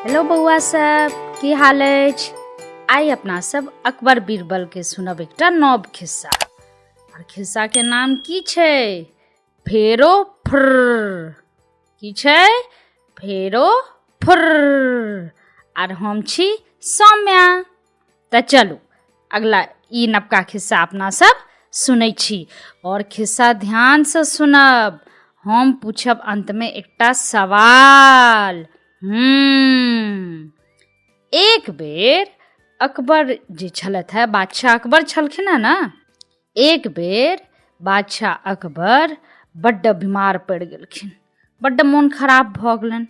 Hello बौआ सब, की हाल अछि? आइ अपना सब अकबर बीरबल के सुनब एकटा नव खिस्सा। और खिस्सा के नाम की छै? फेरो फ्र। की छै? फेरो फ्र। आर हम छी सौम्या। तऽ चलू अगला ई नवका खिस्सा अपना सब सुनै छी और खिस्सा ध्यानसँ सुनब। हम पूछब अन्तमे एकटा सवाल। एक बेर अकबर जे छलथि है, बादशाह अकबर छलखिन है ने, एक बेर बादशाह अकबर बड्ड बीमार पड़ि गेलखिन, बड्ड मोन खराब भऽ गेलनि।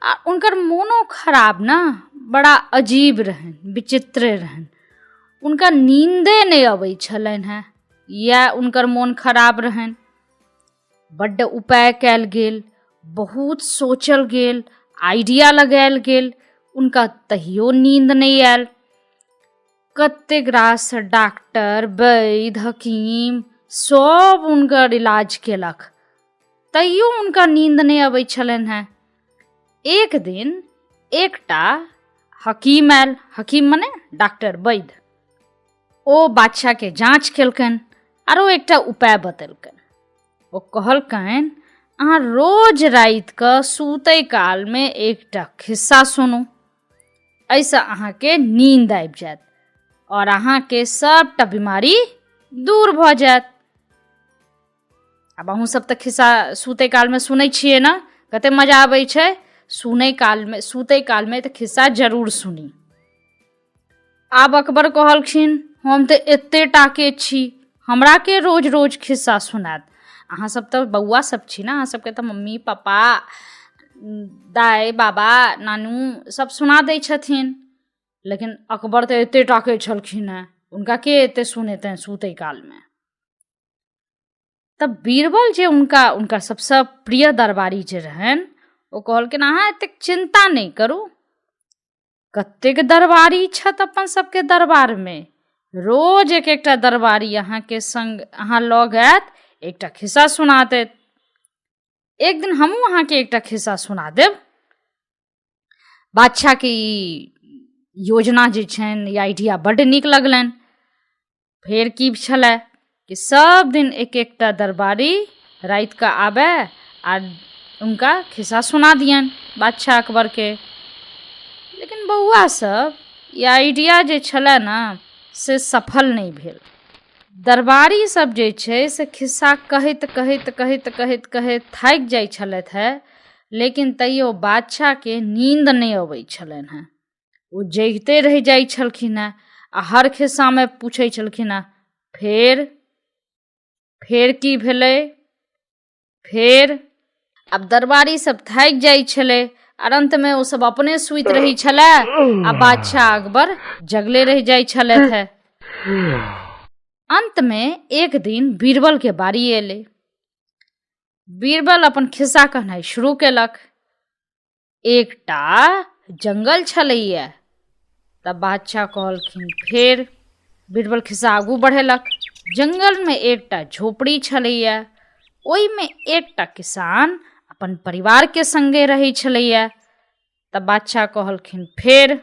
आ हुनकर मोनो खराब ने बड़ा अजीब रहनि, विचित्र रहनि। हुनका नीन्दे नहि अबै छलनि हेँ, इएह हुनकर मोन खराब रहनि। बड्ड उपाय कयल गेल, बहुत सोचल गेल, आइडिया लगायल गेल, हुनका तहियो नीन्द नहि आयल। कतेक रास डॉक्टर, वैद्य, हकीम सब हुनकर इलाज केलक, तैयो हुनका नींद नहि अबै छलनि हेँ। एक दिन एकटा हकीम आयल, हकीम मने डॉक्टर, वैद्य। ओ बादशाहके जाँच केलकनि आरो एकटा उपाय बतेलकनि। ओ कहलकनि, अहाँ रोज रातिके सुतै कालमे एकटा खिस्सा सुनू, एहिसँ अहाँके नींद आबि जायत आओर अहाँके सबटा बीमारी दूर भऽ जायत। आब अहूँ सब तऽ खिस्सा सुतै कालमे सुनै छियै ने, कते मजा आबै छै सुनै कालमे, सुतै कालमे तऽ खिस्सा जरूर सुनी। आब अकबर कहलखिन, हम तऽ एते टाके छी, हमरा के रोज रोज खिस्सा सुनायत? अहाँ सब तऽ बौआ सब छी ने, अहाँ सबके तऽ मम्मी पापा, दाइ बाबा, नानू सब सुना दै छथिन। लेकिन अकबर तऽ एते टाके छलखिन हेँ, हुनका के एते सुनेतनि सुतै कालमे? तब बीरबल जे हुनका सबसँ प्रिय दरबारी जे रहनि, ओ कहलखिन, अहाँ एतेक चिन्ता नहि करू, कतेक दरबारी छथि अपन सबके दरबारमे, रोज एक एकटा दरबारी अहाँके संग अहाँ लग आयत, एकटा खिस्सा सुना देत। एक दिन हमहूँ अहाँके एकटा खिस्सा सुना देब। बादशाहके ई योजना जे छनि, ई आइडिया बड्ड नीक लगलनि। फेर की छलै कि सब दिन एक एकटा दरबारी रातिके आबै आ हुनका खिस्सा सुना दियनि बादशाह अकबरके। लेकिन बौआ सब, ई आइडिया जे छलै ने से सफल नहि भेल। दरबारी सब जे छै से खिस्सा कहैत कहैत कहैत कहैत कहैत थाकि जाइ छलथि हेँ, लेकिन तैयो बादशाहके नीन्द नहि अबै छलनि हेँ। ओ जगिते रहि जाइ छलखिन हेँ आ हर खिस्सामे पूछै छलखिन हेँ, फेर फेर की भेलै, फेर? आब दरबारी सब थाकि जाइ छलै आर अन्तमे ओ सब अपने सुति रहै छलै आ बादशाह अकबर जगले रहि जाइ छलथि हेँ। अन्तमे एक दिन बीरबलके बारी एलै। बीरबल अपन खिस्सा कहनाइ शुरू केलक। एकटा जंगल छलैया। तब बादशाह कहलखिन, फेर? बीरबल खिस्सा आगू बढ़ेलक। जंगलमे एकटा झोपड़ी छलैया, ओहिमे एकटा किसान अपन परिवारके संगे रहै छलैया। तब बादशाह कहलखिन, फेर?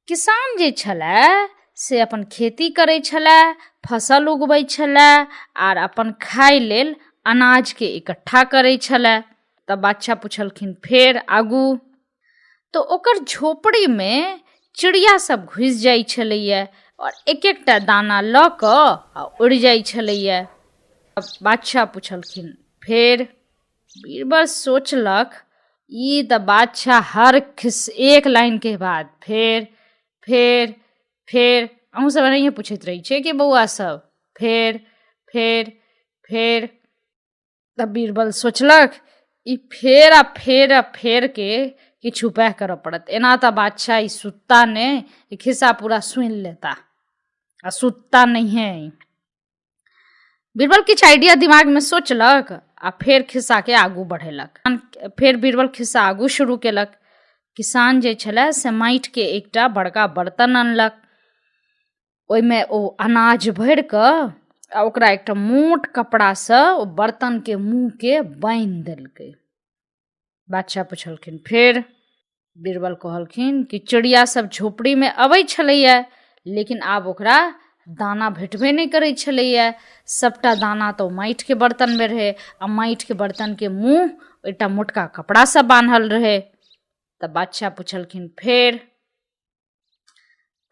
किसान जे छलै से अपन खेती करै छलै, फसल उगबै छलै आर अपन खाइ लेल अनाजके इकट्ठा करै छलै। तब बादशाह पुछलखिन, फेर आगू? तऽ ओकर झोपड़ीमे चिड़िया सब घुसि जाइ छलैया आओर एक एकटा दाना लऽ कऽ आ उड़ि जाइ छलैया। बादशाह पुछलखिन, फेर? बीरबल सोचलक, ई तऽ बादशाह हर खिस एक लाइनके बाद फेर फेर फेर। अहूँ सब एनाहिए पूछैत रहै छियै कि बौआ सब, फेर फेर फेर? तब बीरबल सोचलक, ई फेर आ फेर आ फेर के किछु उपाय करऽ पड़त, एना तऽ बादशाह ई सुतता नहि, ई खिस्सा पूरा सुनि लेता आ सुतता नहिए। बीरबल किछु आइडिया दिमागमे सोचलक आ फेर खिस्साके आगू बढ़ेलक। फेर बीरबल खिस्सा आगू शुरू केलक। किसान जे छलै से माटिके एकटा बड़का बर्तन अनलक, ओहिमे ओ अनाज भरि कऽ आ ओकरा एकटा मोट कपड़ासँ ओ बर्तनके मुँहके बान्हि देलकै। बादशाह पुछलखिन, फेर? बीरबल कहलखिन कि चिड़िया सब झोपड़ीमे अबै छलैए, लेकिन आब ओकरा दाना भेटबे नहि करै छलैए। सभटा दाना तऽ ओ माटिके बर्तनमे रहै, आ माटिके बर्तनके मुँह एकटा मोटका कपड़ासँ बान्हल रहै। तऽ बादशाह पुछलखिन फेर,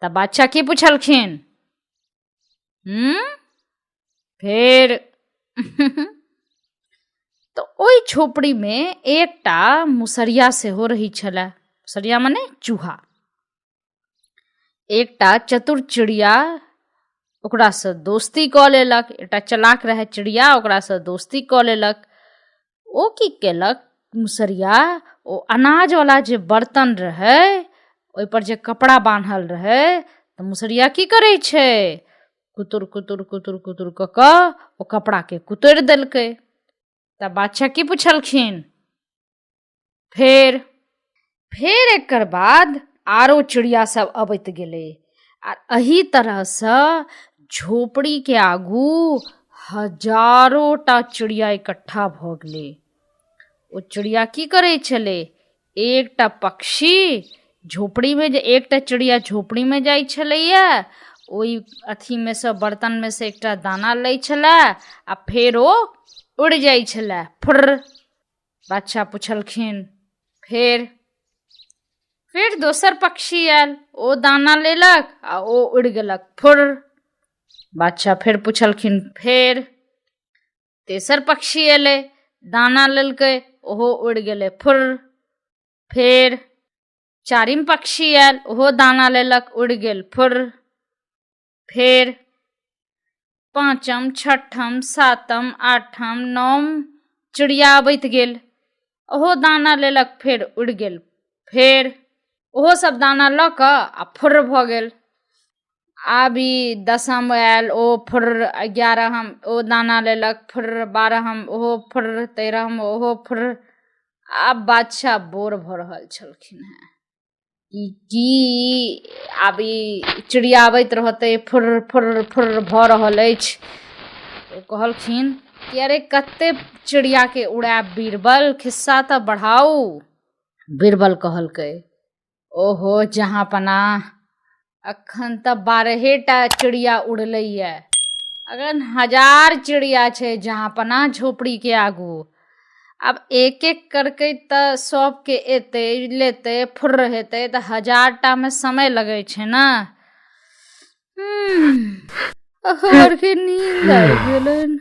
तऽ बादशाह की पुछलखिन? फेर तऽ ओहि झोपड़ीमे एकटा मुसरिया सेहो रहै छलए। मुसरिया मने चूहा। एकटा चतुर चिड़िया ओकरासँ दोस्ती कऽ लेलक। एकटा चलाक रहै चिड़िया, ओकरासँ दोस्ती कऽ लेलक। ओ की केलक मुसरिया, ओ अनाजवला जे बर्तन रहै ओहिपर जे कपड़ा बान्हल रहै, तऽ मुसरिया की करै छै, कुतुर कुतुर कुतुर कुतुर कऽ कऽ ओ कपड़ाके कुतरि देलकै। तऽ बादशाह की पुछलखिन फेर? फेर एकर बाद आरो चिड़िया सब अबैत गेलै, आ एहि तरहसँ झोपड़ीके आगू हजारो टा चिड़िया इकट्ठा भऽ गेलै। ओ चिड़िया की करै छलै, एकटा पक्षी झोपड़ीमे जे एकटा चिड़िया झोपड़ीमे जाइ छलैए, ओहि अथीमे सँ बर्तनमे सँ एकटा दाना लै छलै आ फेर ओ उड़ि जाइ छलै फुर्र। बादशाह पुछलखिन फेर? फेर दोसर पक्षी आयल, ओ दाना लेलक आ ओ उड़ि गेलक फुर्र। बादशाह फेर पुछलखिन फेर? तेसर पक्षी एलै, दाना लेलकै, ओहो उड़ि गेलै फुर्र। फेर चारिम पक्षी आयल, ओहो दाना लेलक, उड़ि गेल फुर्र। फेर पाँचम, छठम, सातम, आठम, नौम चिड़िया अबैत गेल, ओहो दाना लेलक, फेर उड़ि गेल। फेर ओहो सब दाना लऽ कऽ आ फुर्र भऽ गेल। आब ई दसम आयल, ओ फुर्र, 11म ओ दाना लेलक फुर्र, 12म ओहो फुर्र, 13म ओहो फुर्र। आब बादशाह बोर भऽ रहल छलखिन हेँ। ई की, आब ई चिड़िया अबैत रहतै, फुर्र फुर्र फुर्र भऽ रहल अछि। ओ कहलखिन कि अरे कते चिड़ियाके उड़ायब बीरबल, खिस्सा तऽ बढ़ाउ। बीरबल कहलकै, ओहो जहाँपनाह, अखन तऽ 12 टा चिड़िया उड़लैए, अखन 1000 चिड़िया छै जहाँपनाह झोपड़ीके आगू। आब एक एक करके तऽ सबके एतै लेतै फुर्र हेतै, तऽ 1000 टामे समय लगै छै ने। अकबरके नींद आबि गेलनि।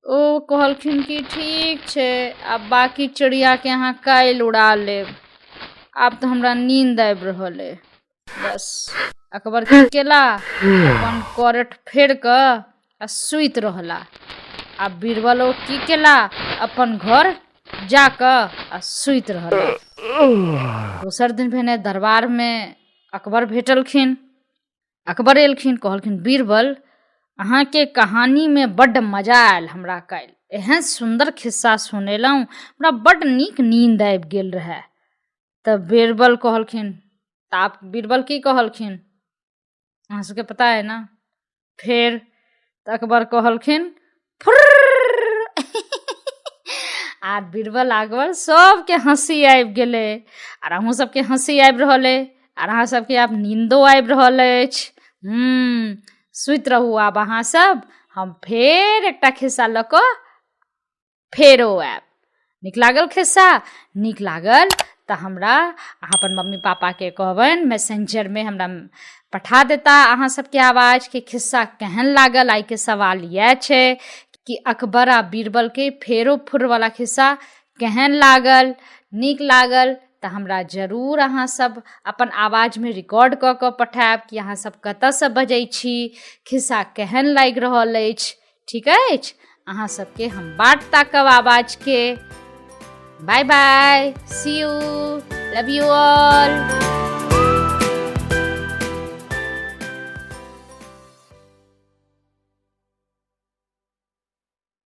ओ कहलखिन कि ठीक छै, आब बाँकी चिड़ियाके अहाँ काल्हि उड़ा लेब, आब तऽ हमरा नींद आबि रहल अइ। बस अकबर की केला, अपन करट फेर कऽ आ सुति रहला। आ बीरबलो की केला, अपन घर जा कऽ आ सुति रहला। दोसर दिन भेने दरबारमे अकबर भेटलखिन। अकबर एलखिन, कहलखिन, बीरबल, अहाँके कहानीमे बड्ड मजा आयल हमरा। काल्हि एहन सुन्दर खिस्सा सुनेलहुँ, हमरा बड्ड नीक नींद आबि गेल रहए। तऽ बीरबल कहलखिन, तऽ आब बीरबल की कहलखिन अहाँ सबके पता है ने? फेर तऽ अकबर कहलखिन फुर्र, आर बीरबल अकबर सबके हँसी आबि गेलै। आर अहूँ सबके हँसी आबि रहल अइ, आर अहाँ सबके आब नीन्दो आबि रहल अछि। सुति रहू आब अहाँ सब, हम फेर एकटा खिस्सा लऽ कऽ फेरो आयब। नीक लागल खिस्सा? नीक लागल तऽ हमरा अहाँ अपन मम्मी पापाके कहबनि, मैसेंजरमे हमरा पठा देता अहाँ सबके आवाज कि खिस्सा केहन लागल। आइके सवाल इएह छै कि अकबर आ बीरबलके फेरो फुरवला खिस्सा केहन लागल। नीक लागल तऽ हमरा जरूर अहाँ सब अपन आवाजमे रिकॉर्ड कऽ कऽ पठायब कि अहाँ सब कतऽसँ बजै छी, खिस्सा केहन लागि रहल अछि। ठीक अछि, अहाँ सबके हम बाट ताकब आवाजके। Bye bye, see you, love you all.